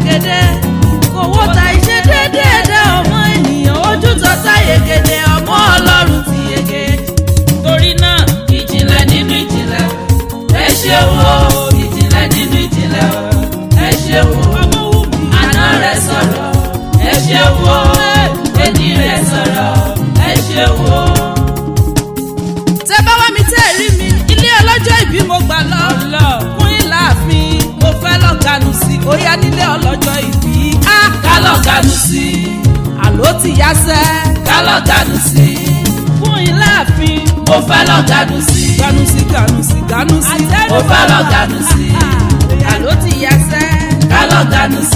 pèrègede. Kò wó ta ìṣedéédé ẹ̀dá ọmọ ènìyàn, ojú tọ́ta yegede, ọmọ Ọlọ́run ti yege. Torí náà, ìjìnlẹ̀ nínú ìjìnlẹ̀, ẹ ṣeun o. Ìjìnlẹ̀ nínú ìjìnlẹ̀ o, ẹ ṣeun o. Àná rẹ̀ sọ̀rọ̀, ẹ ṣeun o. Èní rẹ̀ sọ̀rọ̀, ẹ ṣeun o. Tẹ bá wá mi, tẹ́ ẹ̀ rí mi, ilé ọlọ́jọ́ ìbí mo gbà lọ. Kún ìlàáfin mo fẹ́ lọ ganu sí, ó yá, nílé ọlọ́jọ́ ìbí. Á Ká lọ ganu sí. Àló ti yá sẹ́. Ká lọ ganu sí. Kún ìlàáfin Mo fẹ́ lọ ganu sí. Ganu sí, ganu sí, ganu sí. Mo fẹ́ lọ ganu sí. Àló ti yá sẹ́. Ká lọ ganu sí.